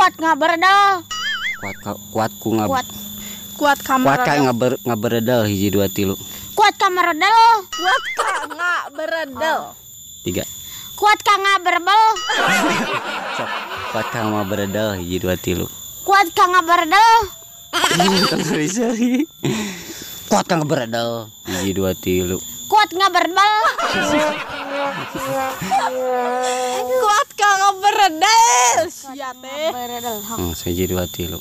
Kuat ngaberedel. Kuat ku ngab. Kuat ka Kuat ka ngaberedel 1 2 3. Kuat ka meredel. Kuat ka ngaberedel. 3. Kuat ka ngaberebel. Sok. Kuat ka ngaberedel 1 2 3. Kuat ka ngaberedel. Seri. Kuat ka ngaberedel 1 2 3. Kuat ngaberebel. Kuat ka ngaberedel. Sia teh. Ngaberedel. 1 2 3.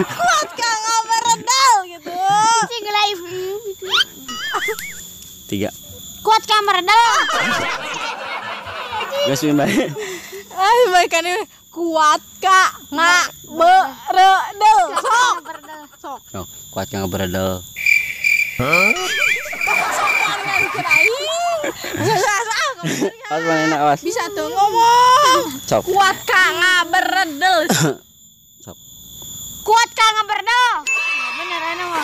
Kuat ka ngaberedel gitu. Cing live. 3. Kuat ka meredel. Geus bae. Ay, bae kan kuat ka ngaberedel. Sok. Sok. Oh, kuat ka ngaberedel. Hah? Awas. Bisa tuh ngomong. Sok. Kuat ka ngaberedel. Sok. Kuat ka ngaberedel. Bener ana mah.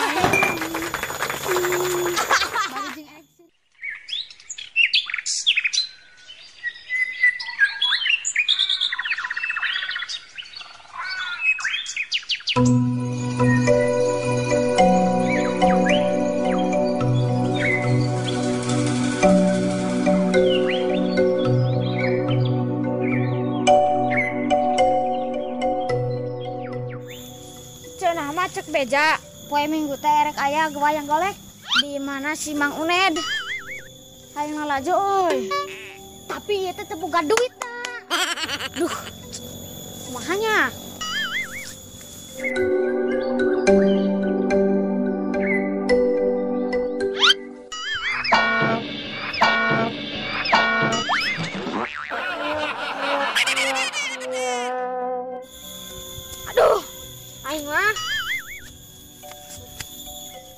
Cenah mah cek beja poe minggu teh erek aya wayang golek di mana si Mang Uned hayang ngalaju euy. Tapi ieu teh teu boga duit na. Duh. Kumaha nya? Aduh, aing mah.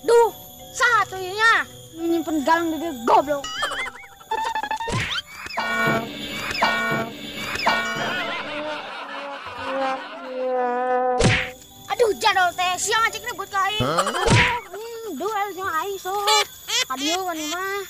Duh, saha tuh ieu nya? Nyimpen galang di dieu goblok. Aduh, jadol teh siang aja ribut ka aing. Duh, jeung aing sok. Adieu mani mah.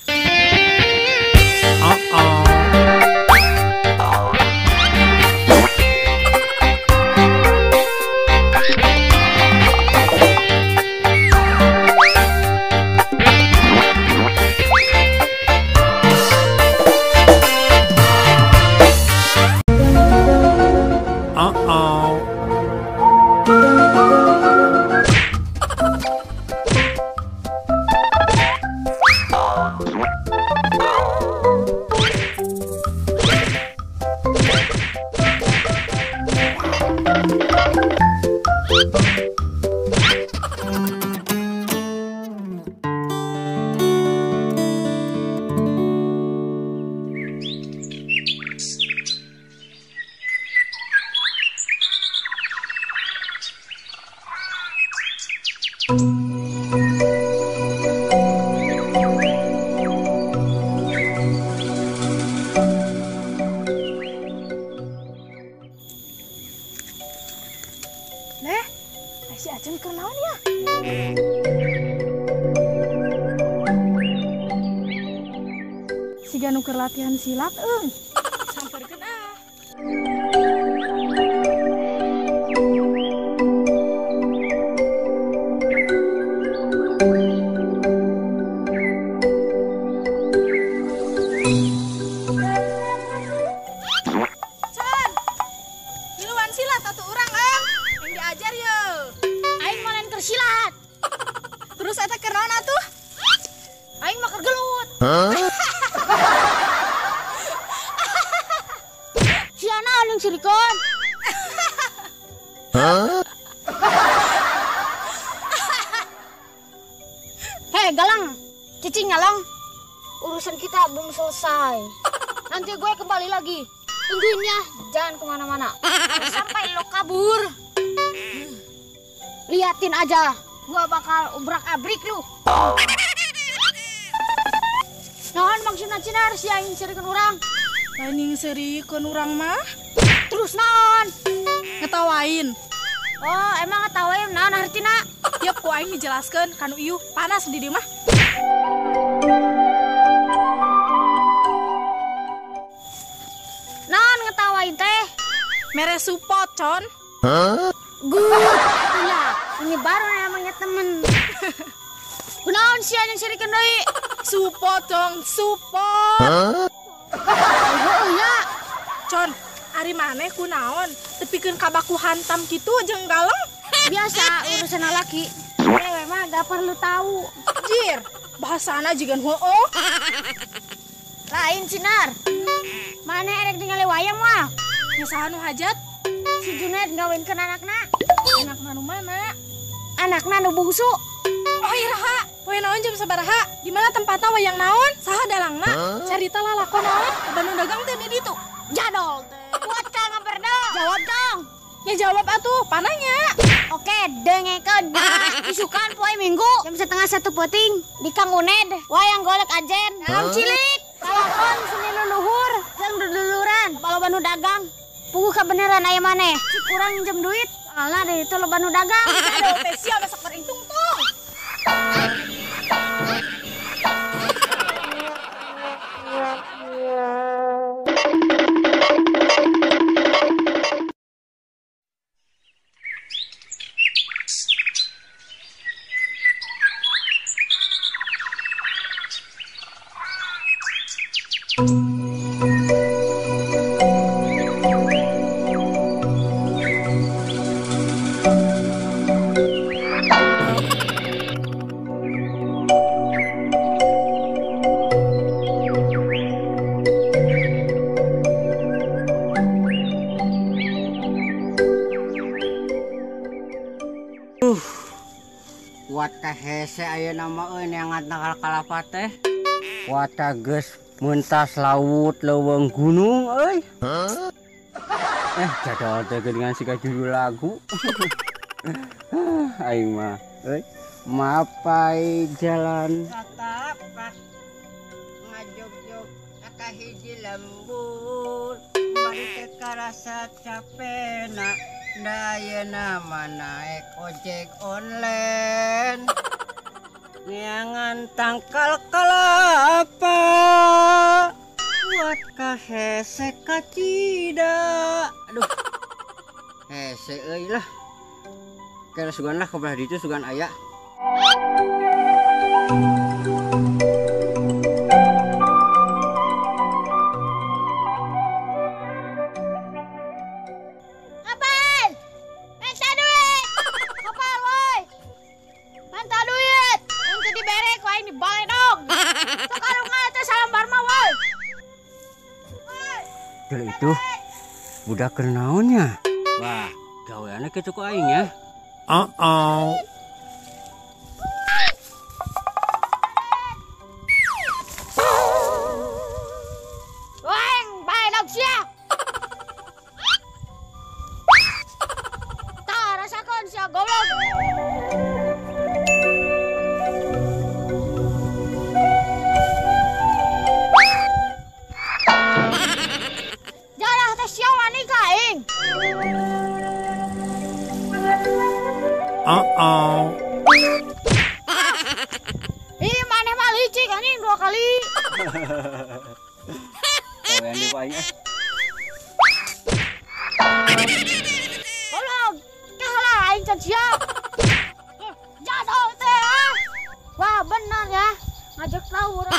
Leh, si Aceng keur naon ya? Siga nu keur latihan silat eung. Samperkeun ah. Chan. Miluan silat atuh urang eung. Yang diajar ye. Aing mah lain keur silat. Terus eta keur naon atuh? Aing mah keur gelut. Sia naon yang sirikon? Hei Galang, cicing nyalong. Urusan kita belum selesai. Nanti gue kembali lagi. Tungguin ya, jangan kemana-mana. Sampai lo kabur. Liatin aja, gua bakal obrak-abrik lu. Naon maksudna cinar sia yang serikeun urang? Lain yang serikeun urang mah. Terus naon? Ngetawain. Oh, emang ngetawain naon hartina? Ya ku aing dijelaskeun kanu ieu panas di dieu mah. Mere support, Con. Huh? Good. Ya, ini baru namanya temen. Kunaon sia yang sirikeun deui? Support dong, support. Huh? Oh iya. Con, ari maneh kunaon? Tepikeun ka baku hantam kitu jeung galeng. Biasa urusan laki. Cewek mah gak perlu tahu. Jir, bahasana jigan hooh. Lain sinar. Maneh erek ningali wayang mah. Nya saha nu hajat? Si Junaid ngawinkeun anakna. Anakna nu mana? Anakna nu bungsu. Oh iraha, poe naon jam sabaraha? Di mana tempatna wayang naon? Saha dalangna? Carita lalakon naon? Bandung dagang teh di ditu. Jadol teh. Kuat ka ngaberdo. Jawab dong. Ya jawab atuh, pananya. Oke, dengekeun. Isukan poe Minggu jam 12:30 peuting di Kang Uned, wayang golek ajen, dalam cilik. Lalakon seni leluhur, jeung duduluran, loba nu dagang. Puguh kabeneran aya maneh. Cik urang minjem duit, soalna di ditu loba nu dagang. Aduh, teh sia masak goreng tungtung. Kuat ka hese ayeuna mah euy neangan tangkal kalapa teh. Kuat ka geus mentas laut leuweung gunung euy. Jadol teh geuningan siga judul lagu. Aing mah euy mapai jalan satapak ngajogjog ka hiji lembur bari teh karasa capena. Dayana naik ojek online neangan tangkal kelapa buat kahese kacida. Aduh, hese euy lah. Kira sugan lah kebelah ditu sugan aya. Itu budak kenaonnya. Wah, gaweannya kitu ku aing ya. Uh-oh. Weng, bae sia. Tah rasakeun sia goblok. Uh-oh. Ih, maneh mah licik anjing 2 kali. Gawean di aing ah. Goblok, kalah aing can siap. Jadol teh ah. Wah, benar ya. Ngajak tawuran.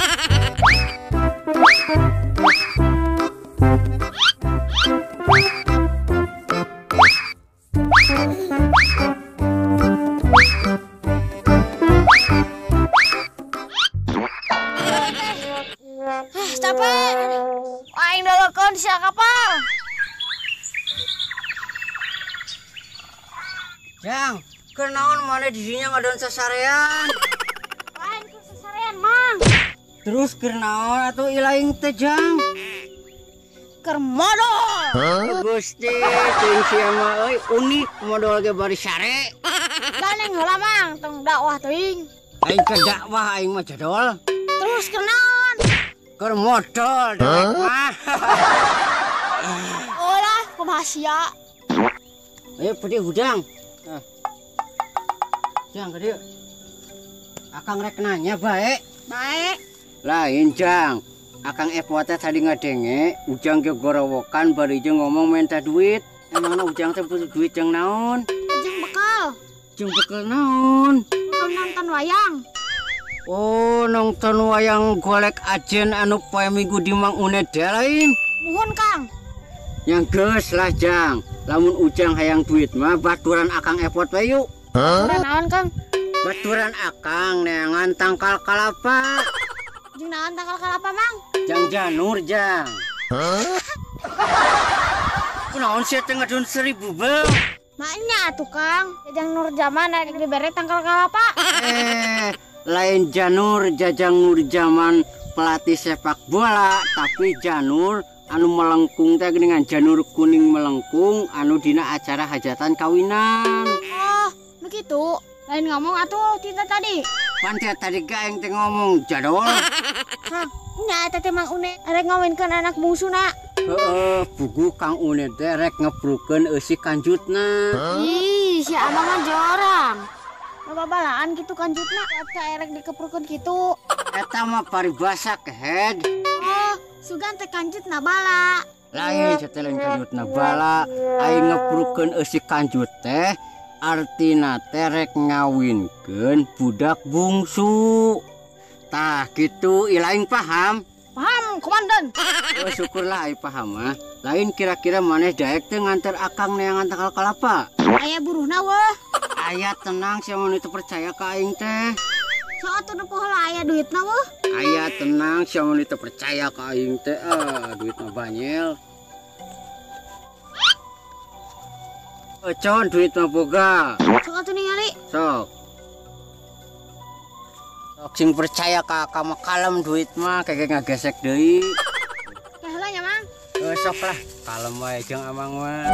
Capek. Aing dolokeun sia kapal. Jang, kenaon maneh di dinya ngadon sasarean? Lain keur sasarean, Mang. Terus kenaon atuh ilaing teh, Jang? Keur modol. Huh? Gusti, teuing sia mah euy unik modol ge bari sare. Gandeng heula, Mang, tong dakwah teuing. Aing ke dakwah aing mah jadol. Terus kenaon? Keur modol dewek mah. Olah, kumaha sia? Ayo pedih hudang. Jang ka dieu. Akang rek nanya bae. Bae. Lain, Jang. Akang Epwa teh tadi ngadenge Ujang ge gorowokan bari jeung ngomong minta duit. Emangna Ujang teh butuh duit jang naon? Jang bekal. Jang bekal naon? Bekal nonton wayang. Oh, nonton wayang golek ajen anu poe Minggu di Mang Uned lain. Muhun, Kang. Yang geus lah, Jang. Lamun Ujang hayang duit mah baturan Akang Epot we yuk. Baturan naon, Kang? Baturan Akang neangan tangkal kalapa. Jeung naon tangkal kalapa, Mang? Jang janur, Jang. Kunaon sia teh ngadon 1000, Bang? Maknya atuh, Kang. Jajang Nur Jaman rek dibere tangkal kalapa. Lain janur Jajang Nur Jaman pelatih sepak bola, tapi janur anu melengkung teh geuningan janur kuning melengkung anu dina acara hajatan kawinan. Oh, nu kitu. Lain ngomong atuh tinta tadi. Pan teh tadi ge aing teh ngomong jadol. Kang, nya eta teh Mang Uned rek ngawinkeun anak bungsuna. Heeh, bugu Kang Uned teh rek ngeprukeun eusi kanjutna. Ih, si Amang mah jorang. Babalaan gitu kanjutna eta erek dikeprukeun kitu. Eta mah paribasa kehed. Oh, sugan teh kanjutna bala. Lain teh lain kanjutna bala, aing ngeprukeun eusi kanjut teh artina teh rek ngawinkeun budak bungsu. Tah kitu ilaing paham? Paham, komandan. Oh, syukurlah aing paham mah. Lain kira-kira maneh daek teh nganter Akang neangan tangkal kalapa. Aya buruhna weh. Aya tenang sia mun teu percaya ka aing teh. Sok atuh nepo heula aya duitna weh. Aya tenang sia mun teu percaya ka aing teh, duitna banyel. Econ duitna boga. Sok atuh ningali. Sok. Sok sing percaya ka akang mah kalem duit mah keke ngagesek deui. Teh heula nya, Mang. Sok lah, kalem wae jeung Amang mah.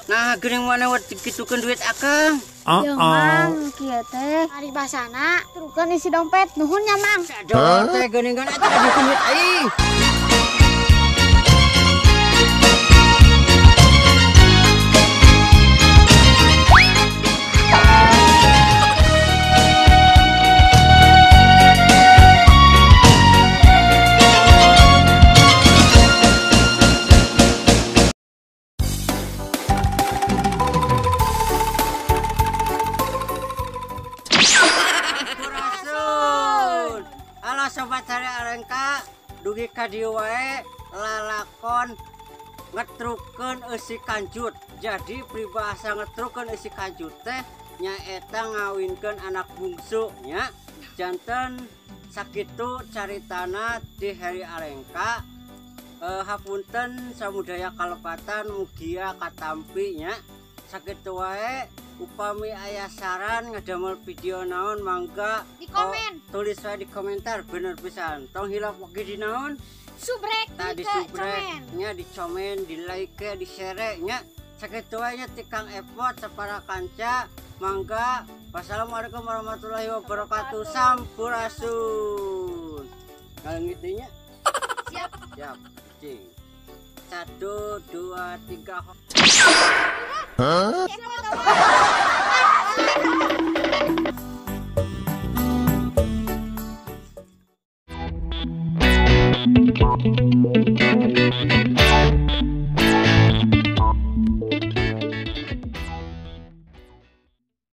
Nah, geuning mana wat dikitukeun duit Akang? Ya, Mang, kieu teh ari basana trukeun isi dompet. Nuhun nya, Mang. Sador teh geuning kan eta dikeun duit aing. Sobat Heri Alengka dugi ka dieu wae lalakon ngetrukeun eusi kanjut. Jadi peribahasa ngetrukeun eusi kanjut teh nyaeta ngawinkeun anak bungsu nya. Janten sakitu caritana di Heri Alengka. Hapunten samudaya kalepatan mugia katampi nya. Sakitu wae. Upami aya saran ngadamel video naon mangga di komen. Tulis wae di komentar bener pisan. Tong hilap oge di naon? Subrek tadi subrek nya di komen, di like, di share nya. Sakitu wae nya ti Kang Epot sapara kanca mangga. Wassalamualaikum warahmatullahi wabarakatuh. Sampurasun. Ngalengit deui nya. Siap. Siap. Cing. 1 2 3. Huh?